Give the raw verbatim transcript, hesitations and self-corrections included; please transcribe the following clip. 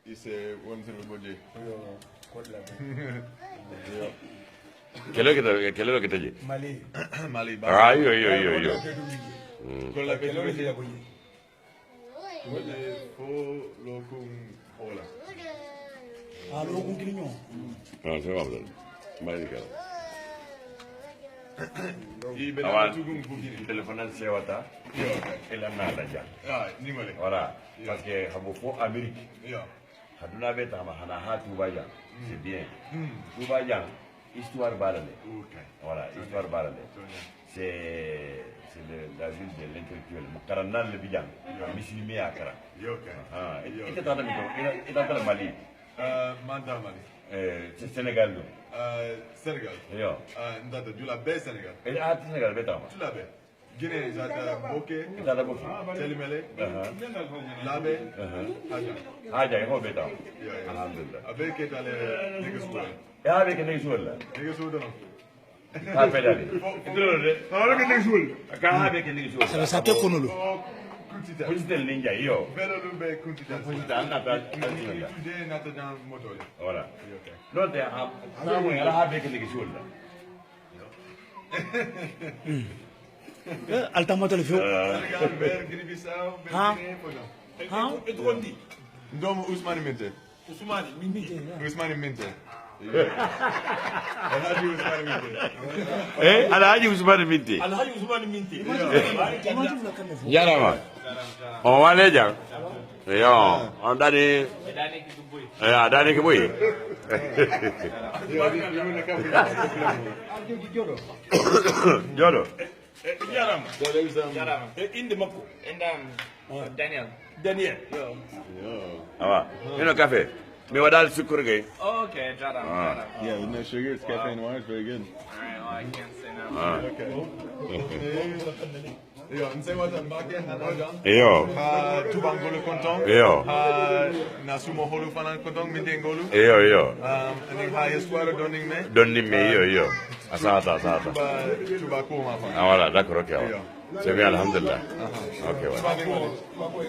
Ise wan sini boje. Kelo kita, kelo kita ji. Mali. Mali. Ah, iyo, iyo, iyo, iyo. Hmm. Kelo kita boje. Boje fo lokung ola. Ah, lokung kini nyo. Ah, saya apa? Mali kelo. Awan, telefonan sewata. Iyo. Ela na laja. Ya, ni mali. Ora, parce que habo fo Amérique. Iyo. Haduna beta ma hana ha Touba Dieng. Hmm. C'est bien. Hmm. Touba Dieng, histoire ba la le. Ok. Voilà, histoire ba la le. C'est, c'est le, la ville de l'intellectuel. Mukarana le bijang. Iyo. Misilime akara. Iyo, ok. Ah, iyo, ita ok. Tana mito, ita, ita tana Mali. Eh, manta Mali. Eh, c'est Sénégal, non? Eh, Sénégal. Iyo. Eh, nta ta, jula be Sénégal. Eh, ah, Sénégal, beta ma. Jula be. Guinée, zada boke. Zada boke. Tchèlimèlè. Aha. Labè. Aha. Hadjang. Hadjang, ko beta. Iyo, iyo. Alhamdulillah. Abe ke tale nigga suol. Ya, abe ke nigga suol la. Nigga suol dono. Ka pe dali. Itu loh, deh. Ka abe ke nigga suol. Ka abe ke nigga suol. Salah satu kono lu. Oh, kuntitan. Kuntitan ninja, iyo. Belo lu be kuntitan. Kuntitan, nata, kuntitan. Today, nata jang motor. Voilà. Iyo, ok. Lo te, ah, kamu ya lah abe ke nigga suol la. Eh, alta motor lu. Sénégal, ber Guinée-Bissau, ber Guinée, pernah. Ha? Itu kondi. Dom Ousmane Minte. Ousmane Minte. Ousmane Minte. Alhaji Ousmane Minte. Eh, Alhaji Ousmane Minte. Alhaji Ousmane Minte. Jarama. Ong wale jang. Iyo, ong Dani. Iyo, Dani Kebui. Jodoh. Eh, Jarama. Jarama. Eh, inde mako. Indam. Daniel. Daniel. Yo. Apa? Ino kafe. Mi wadal sukur ke. Okay, Jarama. Yeah, no sugar, it's cafe and wine, it's very good. All right, well, I can't say no. Ah. Okay. Iyo, nsewatan bake hana jang. Iyo. Ha, Tubang Gulu Kontong. Iyo. Ha, na sumo holu fanan Kontong, Minte Gulu. Iyo, iyo. Um, ini ha, histoire donning me. Donning me, iyo, iyo. Asa ata, asa ata. Tuba, tuba kuma fa. Awala, d'accord, ok, awala. Iyo. Semi, alhamdulillah. Aha. Ok, awala. Tuba kuma.